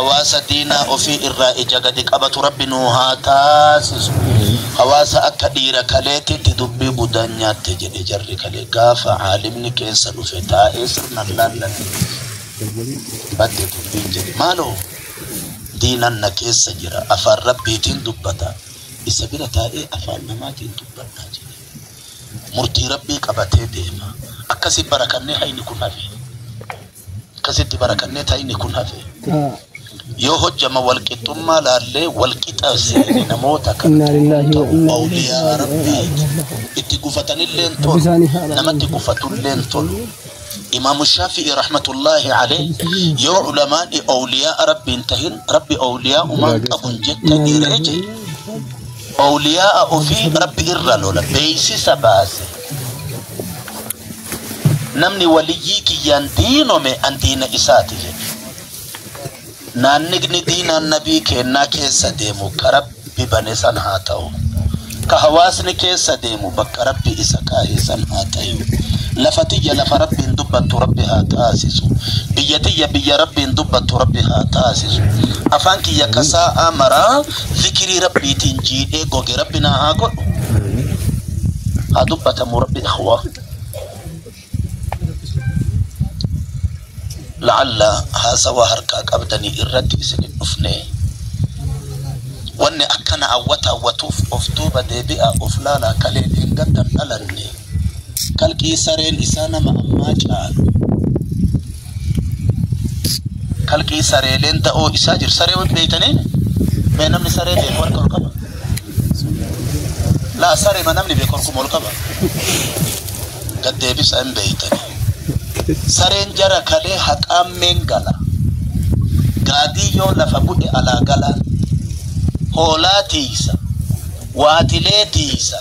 Hawaasa diinaa ofii irraa ija gadi qabatu Rabbi nuu haa taasisu. Hawaasa akka dhiira kaleetitti dubbii budaan nyaatte jedhe jarri kalee gaafa caalimni keessa dhufe taa'ee sirnan laallate badde dubbiin jedhe maaloo diinan na keessa jira afaan Rabbiitiin dubbata isa bira taa'ee afaan namaatiin dubbadhaa jedhe murtii Rabbii qabatee deema akkasi barakannee hayni kun hafe akkasitti barakannee tayni kun hafe yoo hojjama walqixxummaa laallee walqixa seene namoota kan awliyaa Rabbii itti gufatanilleen tolu namatti gufatulleen tolu. Imaamu Shaafi'i rahmatullaahi alayh yoo ulamaan awliyaa Rabbiin tahin Rabbi awliyaa umaan qabun jetta dhiiree jedhe awliyaa ofii Rabbi irra lola beeysisa baase namni waliyyii kiyyaan diinome an diina isaati jedhe. Naannigni diinaan nabii kennaa keessa deemu ka Rabbi bane san haa ta'u. Ka hawaasni keessa deemu bakka Rabbi isa kaa'e san haa ta'u. Lafa tiyya lafa Rabbiin dubbattu Rabbi haa taasisu. Biyya tiyya biyya Rabbiin dubbattu Rabbi haa taasisu. Afaan kiyya kasaa'aa maraa zikirii Rabbiitiin jiidhee goge Rabbi naa haa godhu. Haa dubbatamu Rabbi ikhwaa. La'alla haasawa harkaa qabdanii irratti isin hin dhufne. Wanni akkana awwata awwatuuf of duuba deebi'aa of laalaa kalee dheengaddan dhalanne. Kalqii sareen isaa nama ammaa caalu. Kalqii sareeleen da'oo isaa jiru. Saree beeytanii? Mee namni saree beeku harka ol qaba. Laa saree ma namni beeku harkuma ol qaba. Gad deebisa hin beeytanii. Sareen jara kalee haqaammeen gala. Gaadii yoo lafa bu'e alaa gala. Hoolaa tiisa. Waatilee tiisa.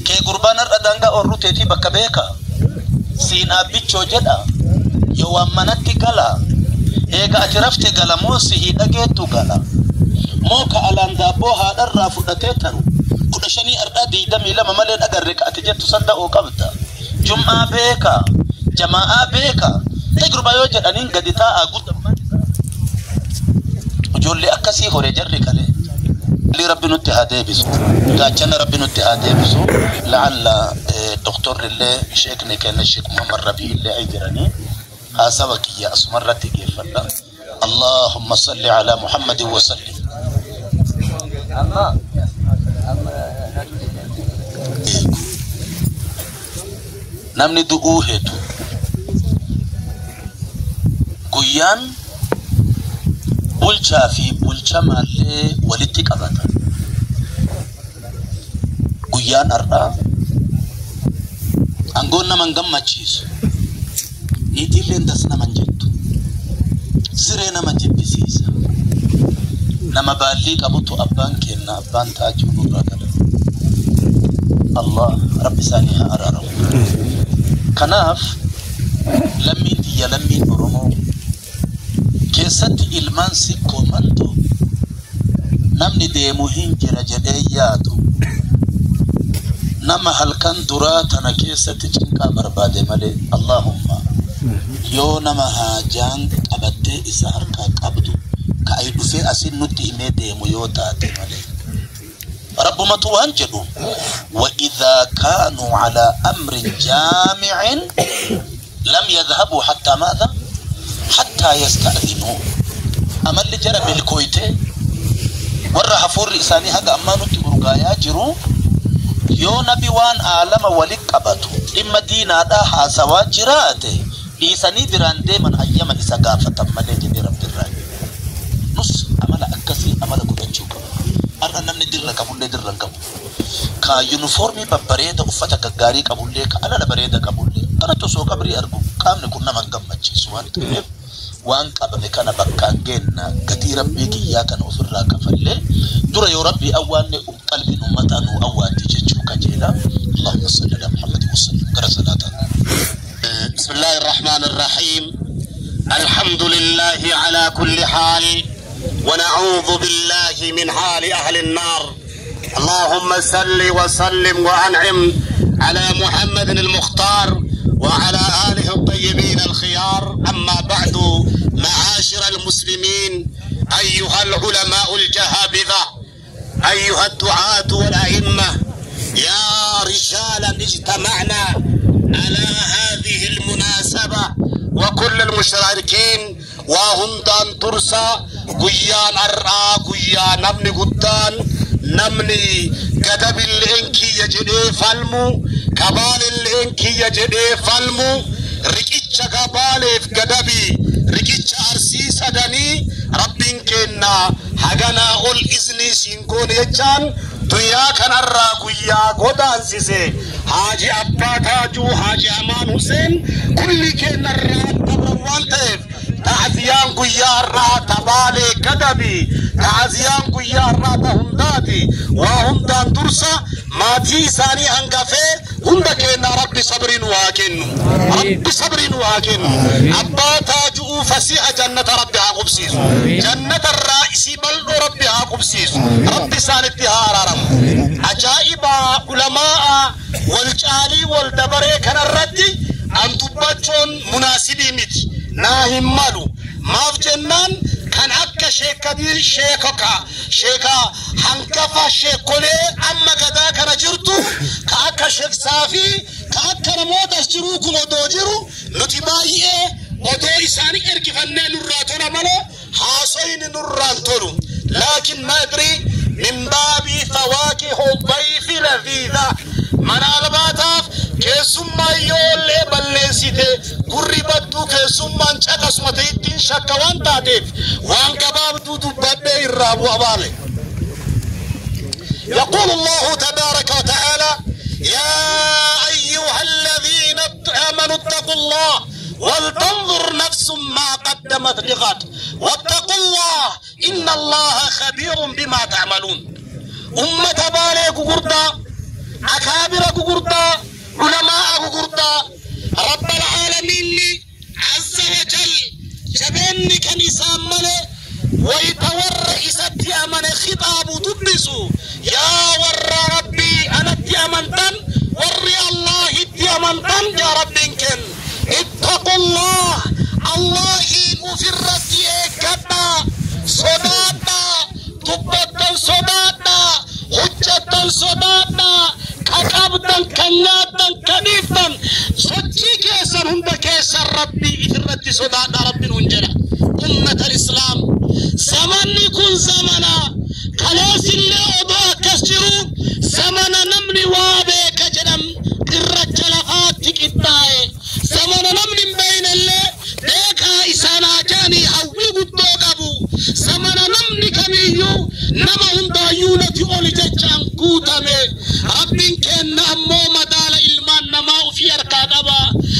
Kee gurbaan har'a daangaa oorruu teetii bakka beeka. Siin aabbichoo jedha. Yoo waan manatti gala. Eega ati rafte gala moo sihii dhageettu gala. Moo ka alaan daabboo haadharraa fudhatee taru. 15 har'aa 22 malee dhagarre ka ati jettu san da'oo qabda. Jum'aa beeka. Jamaa'aa beeka. Ta'e gurbaa yoo jedhaniin gadi taa'aa guddaa. Ijoollee akkasii horee jarri kalee. Rabbi nutti haa deebisu. Gaachana Rabbi nutti haa deebisu. La'alla doktorri illee sheekni kenna Sheek Muhammad Rabii illee ay jiranii haasawa kiyya asumarratti geeffadha. Allahumma salli ala Muhammadin wa sallim. Namni du'uu heetu guyyaan bulchaa fi bulchamaallee walitti qabata. Guyyaan har'aa aangoon nama hin gammachiisu. Niitiilleen das nama hin jettu. Siree nama jibbisiisa. Nama baallii qabutu abbaan kenna abbaan taajuu nurraa gala. Allah Rabbi isaanii haa araaramu. Kanaaf lammiin tiyya lammiin Oromoo keessatti ilmaan sikkoo mantu namni deemu hin jira jedhee yaadu. Nama halkan duraa tana keessatti cinqaa barbaade malee Allahumma yoo nama haajaan qabattee isa harkaa qabdu ka ay dhufee asin nutti himee deemu yoo taate malee. Rabbumatu waan jedhu wa idhaa kaanuu alaa amrin jaamicin lam yadhhabuu hattaa maadha hattaa yasta'dinuu. Amalli jara milkooyte warra hafuurri isaanii haga ammaa nutti urgaayaa jiru yoo nabi waan aalama wali qabatu dhimma diinaadhaa haasawaa jiraate dhiisanii biraan deeman hayyama isa gaafatan malee jedhee Rabbi irraa. Nus amala akkasii amala godhachuu qaba. Har'a namni dirra qabullee dirra hin qabu. Ka yuunifoormii babbareeda uffata gaggaarii qabullee ka alala bareeda qabullee kanatti osoo qabrii argu qaamni kun nama hin gammachiisu waan ta'eef waan qabame kana bakkaan geenna gatii Rabbii kiyyaa kana ofirraa kafallee dura yoo Rabbii awwaanne qalbiin uummataa nuu awwaatti jechuu kajeela. Allahumma salli ala Muhammad wa sallim gara salaataa. بسم الله الرحمن الرحيم. الحمد لله على كل حال ونعوذ بالله من حال أهل النار. اللهم صل وسلم وأنعم على محمد المختار وعلى آله الطيبين الخيار. أما بعد، معاشر المسلمين، أيها العلماء الجهابذة، أيها الدعاة والأئمة، يا رجالا اجتمعنا على هذه المناسبة وكل المشاركين وهندان ترسا قيان أرآ قيان نمني قدان نمني كتب الإنكي يجدي فالمو كبال الإنكي يجدي فالمو ركيتش كبالي في كدبي ركيتش أرسي سدني ربين كنا حقنا أول إذني سينكون يجان دنيا كان الرا قيا قدان سيسي حاجي أبا تاجو حاجي أمان حسين كل كنا الرا تبروان تيف تعزيان قيا الرا تبالي كدبي تعزيان قيا الرا تهنداتي وهندان درسا ما تيساني هنقفي هند كنا ربي صبرين واكن ربي صبرين واكن أبا تاجو فسيح جنة ربي عقب سيس جنة الرئيس بل ربي عقب سيس ربي سانتها رارم عجائب علماء والجالي والدبري كان الردي أن تبتون مناسبي مت ناهم مالو ما في جنان كان أكا شيكا دي شيكوكا شيكا هنكفا شيكولي أما كذا كان جرتو كأكا شيك سافي كأكا نموت أسجروكو ودوجرو نتبايئ ودو إساني إركفنين نراتونا مالو حاسين نرانتولو لكن ما أدري من باب فواكه الضيف لذيذة من الباتاف كسما يولي بلنسيته قربتو كسما انشقسمته الدين شكوان تاتف وان كبابتو دبابي الرابو أبالي. يقول الله تبارك وتعالى يا أيها الذين آمنوا اتقوا الله ولتنظر نفس ما قدمت لغد واتقوا الله إن الله خبير بما تعملون. أمة بالي قرطة أكابر قرطة علماء قرطة رب العالمين عز وجل جبني كنيسة ملي ويتور إساتي أمن خطاب تبسو يا ور ربي أنا تيامنتن وري الله تيامنتن يا ربي كن اتقوا الله الله أفرت إيكتا صداتا تبتا صداتا حجة صداتا كعبدا كناتا كنيفتا سجي كيسر هند كيسر ربي إفرت صداتا ربي ننجلا أمة الإسلام زمن يكون زمنا خلاص اللي أضاء كسرو زمن نمني وابي كجنم الرجلات تكتاي زمن نمني بين اللي بيكا إسانا جاني هوي قدوغابو زمن نمني كميو نما هندا يونتي أولي ججان قوتامي ربين كان أمو مدال إلمان نما في أركادبا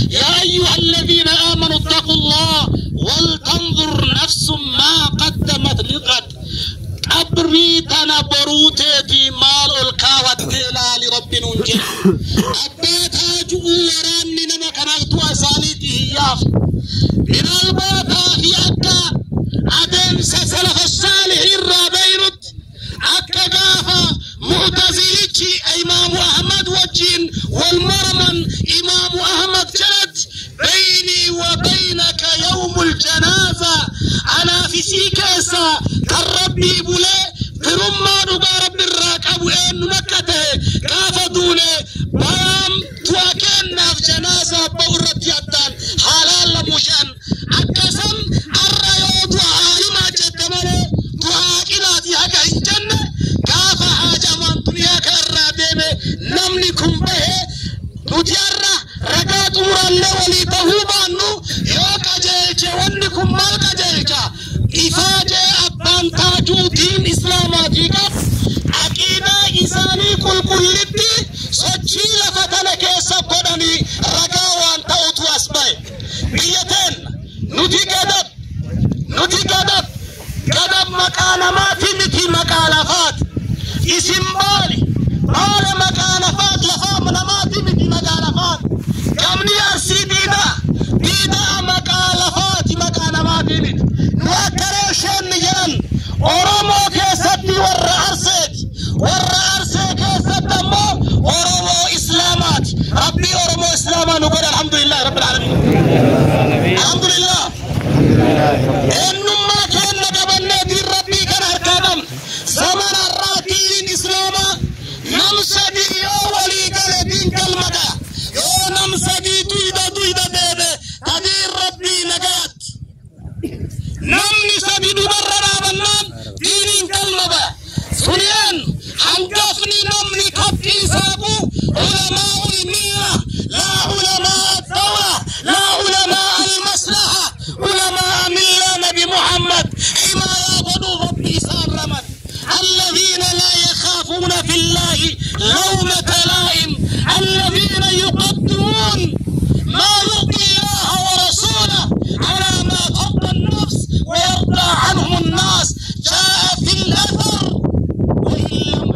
يا أيها الذين آمنوا اتقوا الله ولتنظر نفس ما قدمت لغد قبري تنا بروتي مال الكاوة لرب ننجي أبيتها جؤوراني نما كنالتو أسانيتي هياف من الباتا في أكا أدم سلف الصالح الرابينت أكا قافا معتزلتي إمام أحمد وجين والمرمن إمام أحمد جلد بيني وبينك يوم الجنازة أنا في سيكاسا كربي بولا فرما نبا رب الراكب إن مكته كافدوني بام تواكن في جنازة بورة يدان حلال مشان أكسم الرياض وعالما جدمني تواكنا هكا إن كافة حاجة من دنيا كالرادمي نملكم به نتيارة رقات أمرا ولي تهوبانو يوكا جيلچه ونكم مالكا جيلچه إفاجة أبان تاجو دين إسلاماتي قب عقيدة إساني كل كلتي سجي لفتنا كيسا قدني رقاوان تاوتو أسباي بيتين نتي قدب نتي قدب قدب مكان ما في متي مكالفات اسم بالي بالا مكالفات لفام نماتي متي مكالفات كمني أرسي ديدا ديدا مكالفات مكالماتي متي نوكريشن نجان أورمو كيستي ورا أرسيت ورا أرسي كيست أمو أورمو إسلامات ربي أورمو إسلاما نقول الحمد لله رب العالمين الحمد لله إنما كان قبلنا دين الذين يقدمون ما يرضي الله ورسوله على ما ترضى النفس ويرضى عنهم الناس. جاء في الأثر، وإن لم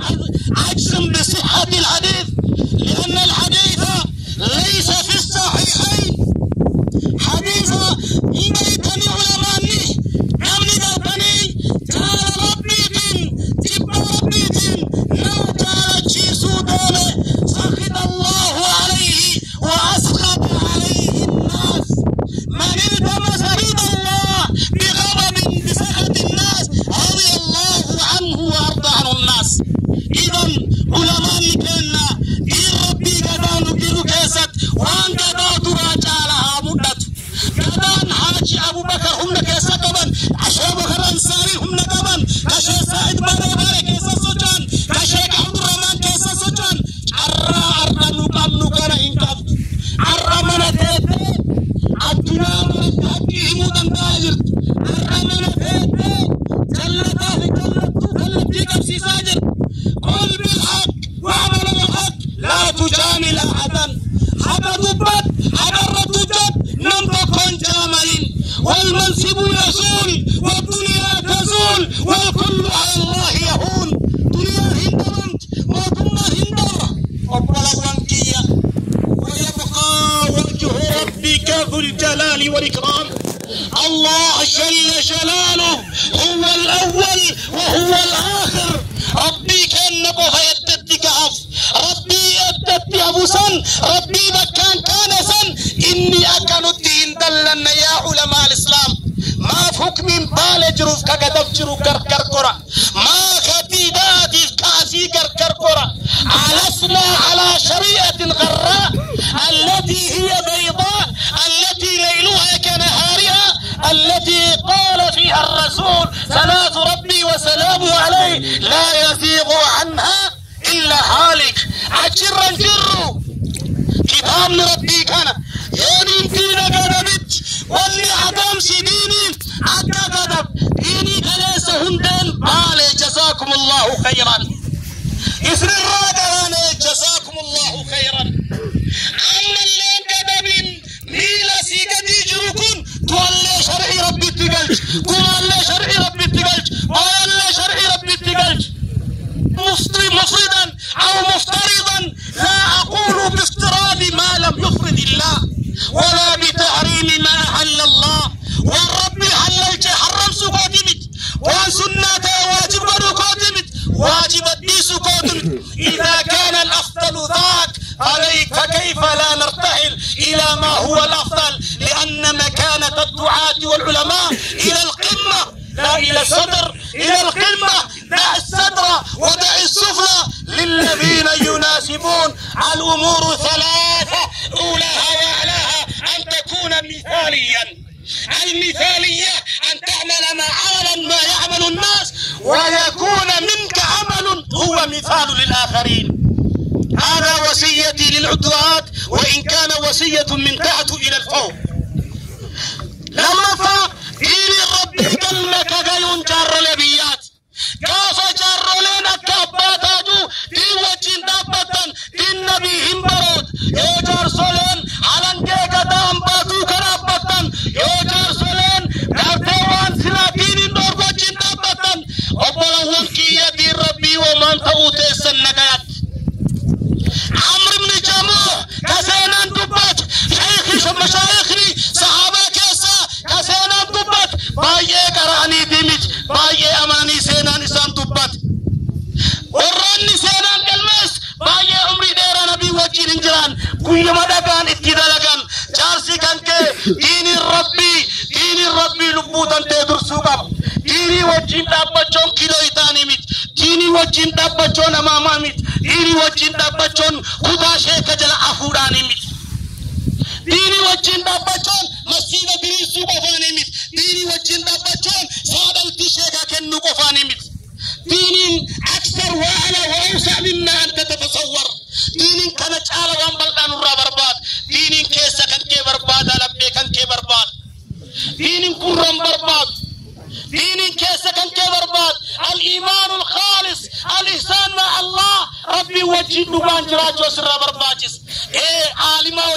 أجزم بصحة الحديث لأن الحديث ليس في الصحيحين. حديث إن علماء نمني دربني جال ربيتين جب ربيتين لو جال جيسو دولة سخط الله عليه وأسخط عليه الناس. من التمس رضا الله بغضب بسخط الناس رضي الله عنه وأرضى عنه الناس. إذا علماء كنا دين ربي قدان ديرو كيست وان قدان تراجعلها مدت قدان حاج أبو بكر هم كيسا قبن، عشان بكر أنصاري هم قبن، كشي سعيد باري باري كيسا سجان، كشي عبد الرحمن كيسا سجان. عرا عرا نقام نقانا إنكافت عرا من تيتي الدنيا من تحكيهم دنداجرت عرا من تيتي جلتا في جلتو جلتي كبسي ساجر. قل بالحق واعمل بالحق لا تجامل أحدا. حق دبت حق الرتجت لم تكن جاملين. والمنصب يزول والدنيا تزول والكل على الله يهون. دنيا هندرمت وثم هندر وبلغنكية ويبقى وجه ربك ذو الجلال والإكرام. الله جل جلاله هو الأول وهو الآخر. ربي كان نبوها يدتك عف، ربي يدتك أبو سن، ربي مكان كان سن. إني أكنت دلن يا علماء الإسلام ما في حكم بالجروف كقدف جرو كركر كرة ما خديدات كاسي كركر كرة. لسنا على شريعة غراء التي هي بيضاء التي ليلها كنهارها التي قال فيها الرسول صلاة ربي وسلامه عليه لا يزيغ عنها إلا هالك. عجرا جروا كتاب ربي كان يونين دينا قدمت واللي عدم سنيني عدا قدم ديني كليس هندين بالي. جزاكم الله خيرا. إسر الرادران جزاكم الله خيرا. أما اللي قدمين ميلا سيقدي جركن تولي شرعي ربي تقلج تولي شرعي ربي تقلج تولي شرعي ربي تقلج. مفردا أو مفترضا لا أقول بافتراض ما لم يفرض الله ولا بتحريم ما أحل الله. والرب حلل حرم سكوتمت وان سنة واجب سكوتمت واجب سكوتمت. إذا كان الأفضل ذاك عليك فكيف لا نرتحل إلى ما هو الأفضل؟ لأن مكانة الدعاة والعلماء إلى القمة لا إلى الصدر، إلى القمة. دع الصدر ودع السفلى للذين يناسبون. الأمور ثلاثة أولاها وأعلاها أن تكون مثاليا. المثالية أن تعمل ما عملا ما يعمل الناس ويكون منك عمل هو مثال للآخرين. هذا وصيتي للعدوات وإن كان وصية من تحت إلى الفوق. لما فا ربي كلمك غيون جار لبيات كاف جار لنا كاباتاجو دي وجين دابتن دي النبي همبرود يو جار سولين علنجي قدام باتو كرابتن يو جار سولين كارتوان سلاتين دور وجين دابتن أبلا وانكي دي ربي ومن تأوتي سنقات. عمرو بن جموح كسينان دبت شيخي مشايخني صحابة كيسا كسينان دبت بايه قراني دمج بايه أماني سينان إسان دبت وراني سينان قلمس بايه عمري ديران نبي وجين انجران كل مدقان اتدالقان جارسي كانك ديني ربي ديني ربي لبوتان تدر سوقب ديني وجين دابتشون كيلو إتاني مت ديني وجين دابتشون أماما مت ديني وجين دابتشون خدا شيخ جل أفوراني مت ديني وجين دابتشون مسجد بريسو قفاني مت ديني وجين دابتشون سادلتي شيخ كنو قفاني مت. دين أكثر وأعلى وأوسع مما أنت تتصور. دين كان تعالى وان بلدان الرا برباد دين كيسا كان كي برباد لبي كان كي برباد دين كرم برباد دين كيسا كان كي برباد. الإيمان الخالص الإحسان مع الله ربي وجه نبان جراج وسر برباجس.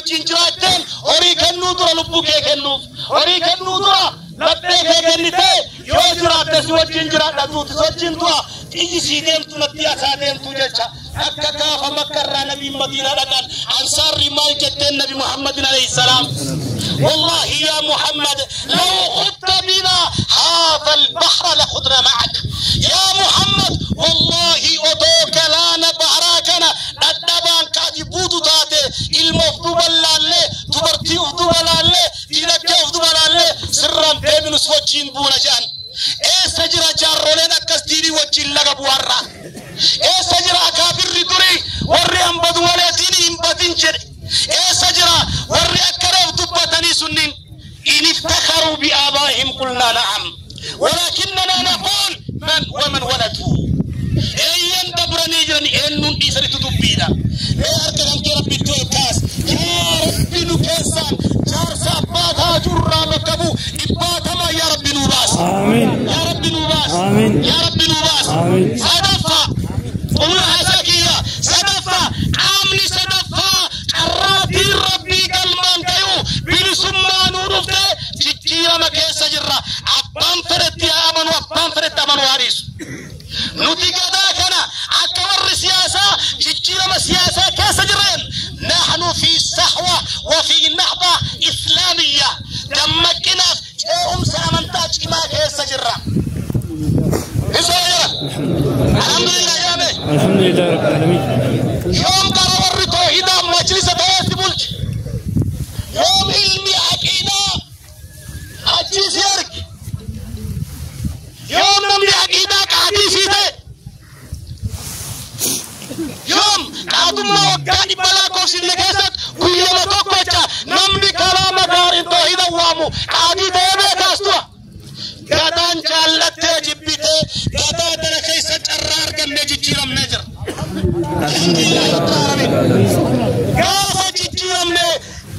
wajjin jiraatteen horii kennuu dura lubbuu kee kennuuf horii kennuu dura laphee kee kennitee yoo jiraatte si wajjin jiraadha duuti si wajjin du'a xiyyi sii deemtu natti asaa deemtu jecha akka gaafa Makkarraa nabiin Madiinaa dhaqan ansaarri maal jetteen nabi Muhammadin alayhi salaam والله يا محمد لو خضت بنا هذا البحر لخضنا معك يا محمد والله أدوك لا نبحراكنا ندبان كادي بودو تاتي المفدوب لالي تبرتي أفدوب لالي دينك أفدوب لالي سران تيمن سوچين بونا جان إيه سجرا جارولين أكس ديني وچين لغا بوارا إيه سجرا أكابر دوري وري أنبدو ولا ديني إنبدين جري إيه سجرا وري أكرف دبتني سنين إن افتخروا بآبائهم قلنا نعم ولكننا نقول من ومن ولدوا أين دبرني جرني أين نون إسري تدبينا يا أركان ربي توكاس يا ربي نكسان جارسا باتا جرا مكبو إباتا ما يا ربي نوباس آمين يا ربي نوباس آمين يا ربي نوباس آمين صدفة قولوا حسكية صدفة عامل صدفة قراتي ربي قلمان تيو بلسما نورفته جتيرا مكيسة جرا أبان فرتي آمن وأبان فرت آمن واريس نتي قدا كنا أكبر سياسة جتيرا سياسة كيسة جرين نحن في صحوة وفي نهضة إسلامية دمكنا أم سامنتاج ما كيسة جرا الحمد لله يا مي الحمد لله رب العالمين يوم قرر توحيد مجلس تيس بولج يوم علمي عقيدة حجي سيرك يوم نمي عقيدة قادي سيده يوم قادم ما وقعني بلا كوسي لكيست كل ما توقع نمي كلام دار توحيد وامو قادي ديبه كاستوا قدان جالته جبته قدا دلخيس جرار قمنا جيرم نجر gaafa jijjiiramne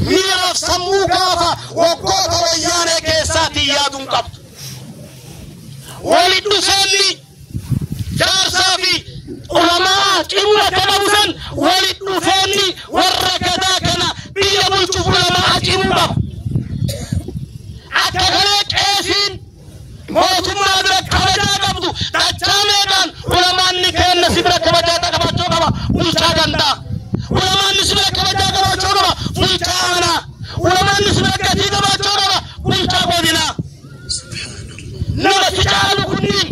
miiraaf sammuu gaafa waggoota wayyaanee keessaatiin yaaduun qabdu. Walitti dhufeenni jaarsaa fi ulamaa cimuu akka qabu san walitti dhufeenni warra gadaa kana biyya bulchuuf ulamaa cimuu qabu. Akka kanee qeesiin mootummaa bira kabajaa qabdu dachaa meeqaan ulamaanni kenna si bira kabajaa qabaachuu qaba bulchaa gandaa. Ulamaanni si bira kabajaa qabaachuu qaba bulchaa aanaa. Ulamaanni si bira gatii qabaachuu qaba bulchaa godinaa. Nama si caalu kunniin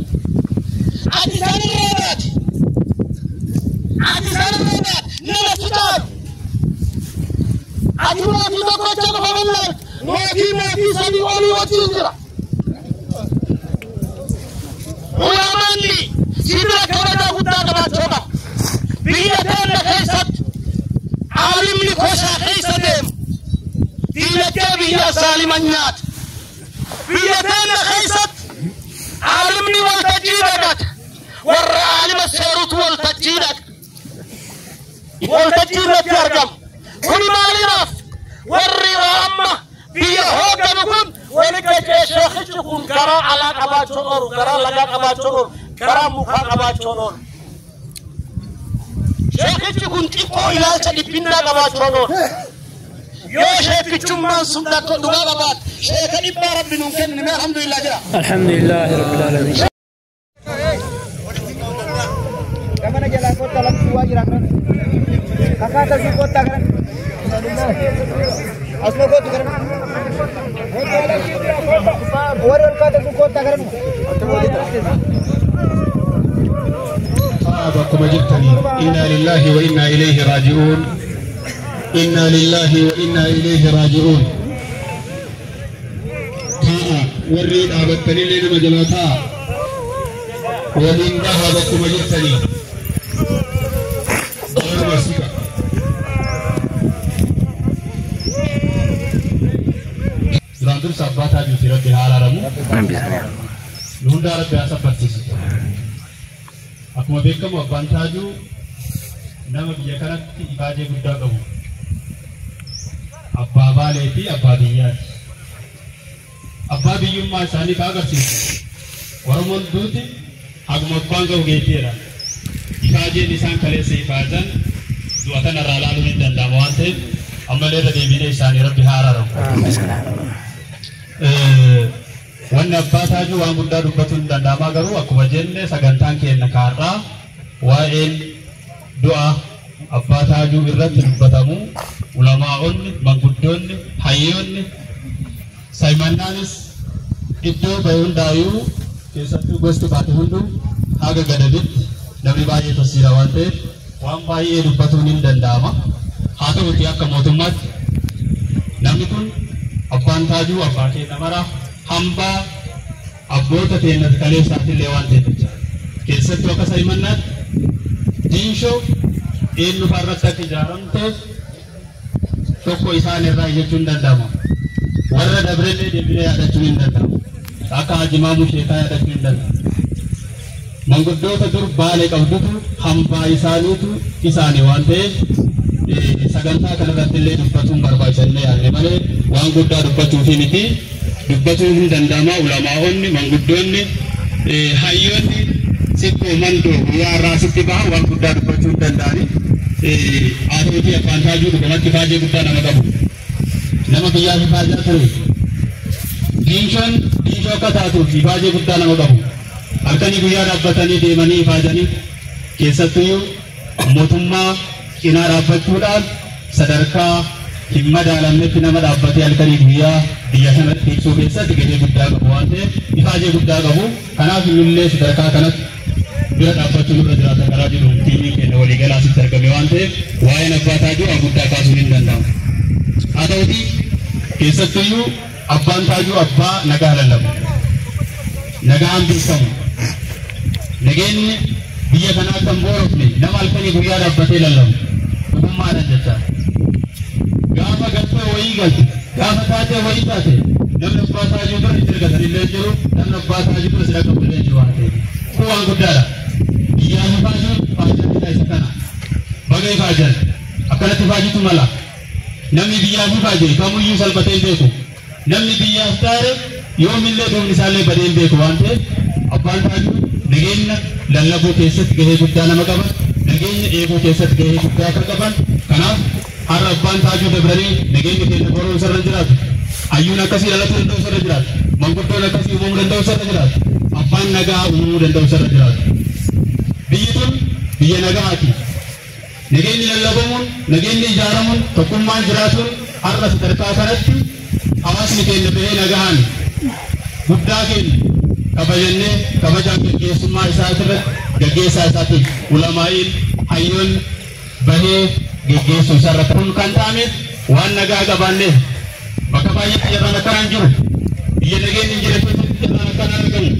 ati isaan irraa baati. Ati isaan irraa baati nama si caalu. Ati maatii tokkocha qofa bal'aatu maatii maatii sadii olii wajjin jira. Ulamaanni si bira kabajaa guddaa qabaachuu qaba. Biyya keenya keessatti aalimni koshaa keessa deemu diinagdee biyya saaliman nyaata. Biyya keenya keessatti aalimni waltajjii dhaqata. Warra aalima seerutu waltajjii dhaqa. Waltajjii irratti argamu. Kuni maaliidhaaf? Warri waa amma biyya hoogganu kun walitti sheekichi kun garaa alaa qabaachuu oolu, garaa lagaa qabaachuu oolu, garaa mukaa qabaachuu oolu. Sheekichi kun xiqqoo ilaalcha dhiphinnaa qabaachuu oolu. Yoo sheekichummaan sun dhugaa qabaate sheeka dhibbaa rabbi nuun kenne mee alhamdulillah jira. الحمد لله رب العالمين Gamana jalan kota langsung aja kan. Kakak tasik kota kan. Aslo kota kan. Warrior kota kota kan. Akkuma jirtanii inna lillahi wa inna ilayhi raaji'uun inna lillahi wa inna ilayhi raaji'uun taa'a warri dhaabattanillee nama jalaa taa'a waliin dhahaa bakkuma jirtanii baruma siqa duraan dursa abbaa taajuuti rabbi haa araaramu nu hundaa rabbi haa sabbarsiisu. Akkuma beekamu abbaan taajuu nama biyya kanatti ifaajee guddaa qabu. Abbaa baalee fi abbaa biyyaati. Abbaa biyyummaa isaanii ka agarsiisu. Oromoon duuti haguma abbaan ga'u geetteedha. Ifaajeen isaan kaleessa ifaajan du'a kanarraa ilaaluun hin danda'amu waan ta'eef Ammallee irra deebinee isaanii Rabbi haa araaramu. Wanni abbaa taajuu waan guddaa dubbatuun hin danda'amaa, garuu akkuma jenne sagantaan keenya kaarraa waa'een du'a abbaa taajuu irratti dubbatamu, ulamaa'onni, manguddoonni, hayyoonni saymannaanis iddoo bahe hundaayyuu, keessattuu gosti baate hunduu haga gadabitti namni baay'ee tosiira waan ta'eef waan baay'ee dubbatuun hin danda'ama. Haa ta'uti akka mootummaatti namni kun abbaan taajuu abbaa keenya mara hambaa abboota keenya kaleessaatillee waan ta'eef jecha. Keessattuu akka saymannaatti diinshoo eenyu irratti akka ijaaramte tokko isaan irraa jechuun danda'ama. Warra dabrellee deebinee yaadachuun hin danda'amu. Akka Hajimaamuu Sheekaa yaadachuun hin danda'amu. Manguddoota dur Baalee qabdutu hambaa isaaniitu isaanii waan ta'eef sagantaa kanarratti illee dubbatuun barbaachisannee yaadne malee waan guddaa dubbachuufi miti. Dubbatuun hin danda'ama. Ulamaa'onni, manguddoonni, hayyoonni sittoo mandoo guyyaa irraa sitti bahan waan guddaa dubbachuu hin danda'ani. Haa ta'utii abbaan taajuu dhugumatti faajee guddaa nama qabu. Nama biyyaaf ifaajaa ture. Diinshoon diinshoo akka taatuuf ifaajee guddaa nama qabu. Halkanii guyyaa dhaabbatanii deemanii ifaajanii, keessattuyyuu mootummaa cinaa dhaabbachuudhaan sadarkaa hin madaalamnetti nama dhaabbatee halkanii guyyaa biyya kana tiksuu keessatti gahee guddaa qabu waan ta'eef ifaajee guddaa qabu. Kanaaf nullee sadarkaa kanatti bira dhaabbachuun irra jiraata karaa jiru tiimiin keenya waliigalaa sitti argame waan ta'eef waa'een abbaa taajuu waan guddaa kaasuun hin danda'amu. Haa ta'utii keessattuyyuu abbaan taajuu abbaa nagaa lallabu. Nagaan beekamu. Nageenyi biyya kanaa kan boorofne nama halkanii guyyaa dhaabbatee lallabu. Dhugummaadhaan jecha. Gaafa galtee wayii galte, gaafa taatee wayii taate, namni abbaa taajuu bira itti argatan illee jiru, namni abbaa taajuu bira si dhaqqabu illee jiru waan ta'eef. Kun waan guddaadha. Biyyaaf ifaajuun ifaajaan isa kana. Baga ifaajan. Akkanatti ifaajitu mala. Namni biyyaaf ifaaje kamuyyuu salphatee hin beeku. Namni biyyaaf taare yoomillee duubni isaallee badee hin beeku waan ta'eef abbaan taajuu nageenya lallabuu keessatti gahee guddaa nama qaban, nageenya eeguu keessatti gahee guddaa akka qaban. Kanaaf har'a abbaan taajuu dabranii nageenya keenya boruu isarra jiraatu. Hayyuun akkasii dhalachuu danda'u isarra jiraatu. Manguddoon akkasii uumamuu danda'u isarra jiraatu. Abbaan nagaa uumamuu danda'u isarra jiraatu. Biyyi tun biyya nagaati. Nageenyi lallabamuun, nageenyi ijaaramuun, tokkummaan jiraatuun har'a sadarkaa kanatti hawaasni keenya bahee nagahaan guddaa keenya kabajannee kabajaan gaggeessummaa isaa irratti gaggeessaa isaatiif ulamaa'iin hayyoon bahee gaggeessuu isarratti kun kan ta'ameef waan nagaa qabaanneef. Bakka baay'eetti jarraan akkanaan jiru, biyya nageenyi hin jirre keessatti jarraan akkanaan argamu.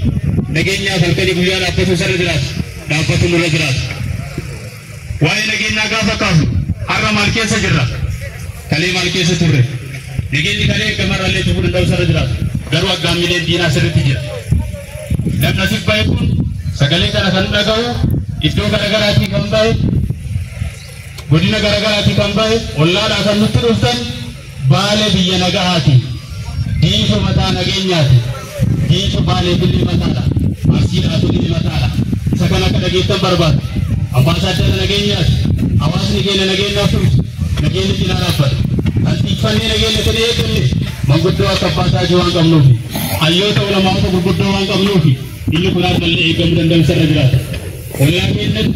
Nageenyaaf halkanii guyyaa dhaabbatu isarra jiraatu, dhaabbatu nurra jiraatu. Waa'ee nageenyaa gaafa kaasu har'a maal keessa jirra, kalee maal keessa turre? Nageenyi kalee gamarrallee tufuu danda'u isarra jiraatu, garuu aggaammileen diinaa sirriitti jira. Namni asif bahe kun sagalee kana kan dhaga'u iddoo garaagaraatii kan bahe, godina garaagaraatii kan bahe, ollaadhaa kan nutti dhuftan, Baalee biyya nagahaati. Diinshoo mataa nageenyaati. Diinshoo Baalee fillee mataadha. Arsiidhaatu mataadha. Isa kana akka dhageettan barbaadu. Ambaasaaddara nageenyaati. Hawaasni keenya nageenyaaf tumsu. Nageenyi cinaa dhaabbata. Kan tiikfannee nageenya kana eegganne manguddoo akka abbaa taajii waan qabnuufi. Hayyoota ulamaa'ota gurguddoo waan qabnuufi. Inni kun ammallee eegamuu danda'u isarra jiraata. Ollaa keenyatti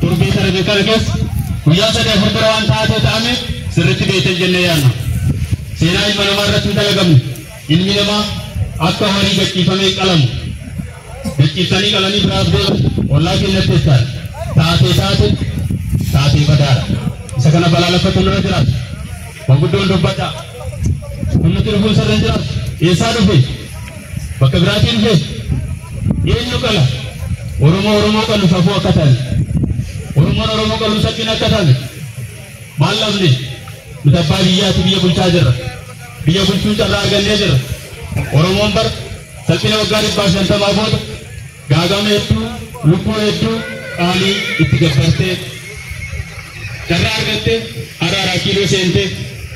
torbee sana kana keessa guyyaa 3-4 dura waan taatee ta'ame sirriitti beektan jennee yaadna. Seenaa ilma namaa irratti hin dalagamu. Ilmi namaa akka horii gachiifamee qalamu. Gachiifsanii qalanii biraaf deeman ollaa keenyatti jechaadha. Taatee taate taatee badaadha. Isa kana balaaleffatu nurra jiraata. Manguddoon dubbata. Kun nuti dhufuun isarra hin jiraatu. Eessaa dhufe? Bakka biraatii dhufe? Eenyu qala? Oromoo Oromoo qalu safuu akka taane. Oromoon Oromoo qalu salphina akka taane. Maal dhabne? Nuti abbaa biyyaati, biyya bulchaa jirra. Biyya bulchuun carraa argannee jirra. Oromoon bar salphina waggaa 150 booda gaagama hedduu, lubbuu hedduu qaalii itti gabbartee carraa argattee har'a Araa Kiiloo seentee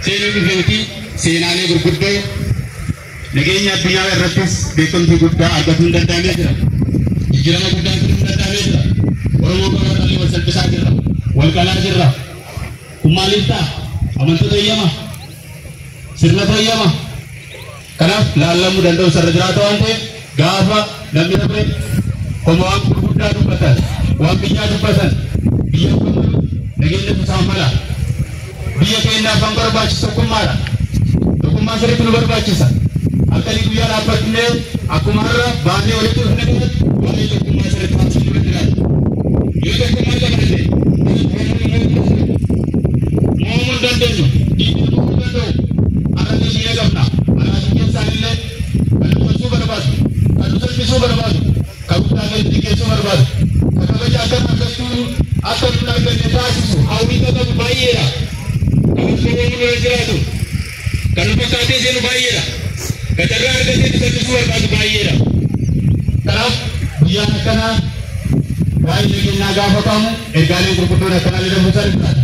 seenuu dhufeetii seenaalee gurguddoo nageenya addunyaa irrattis beekamtii guddaa argachuu hin danda'amee jira. Jijjiirama guddaan fiduu hin danda'amee jira. Oromoo qabatanii wal salphisaa jirra. Wal qalaa jirra. Kun maaliif ta'a? Amantoota eeyyama, sirna eeyyama. Kanaaf laallamuu danda'u sarara jiraata waan ta'eef, gaafa namni dabre koma waan gurguddaa dubbatan, waan biyyaa dubbatan, biyya nageenya isaan mala. Biyya keenyaaf kan barbaachisu tokkummaadha. Tokkummaa sirriitti nu barbaachisa. Akka inni guyyaa dhaabbannee akkuma har'a baannee walitti dhufne kanatti waa'ee tokkummaa sirriitti haasofnu irra jiraata. Yoo tokkummaa qabaanne mo'amuu hin dandeenyu, diinni mo'amuu danda'u. Har'a diina qabna. Alaabaa keessaan illee kan dubbachuu barbaadu, kan nu salphisuu barbaadu, kan guddaa gadi xiqqeessuu barbaadu, kan kabaja akka argachuu akka nu arganne taasisu hawwii qabu baay'eedha. Kan mo'amuu irra jiraatu, kan nu fakkaatee seenu baay'eedha. Kan carraa argatee nu salphisuu barbaadu baay'eedha. Kanaaf guyyaan akkanaa waa'ee nageenyaa gaafatamu, ergaaleen gurguddoon akkanaa jedhamu sana jiraata.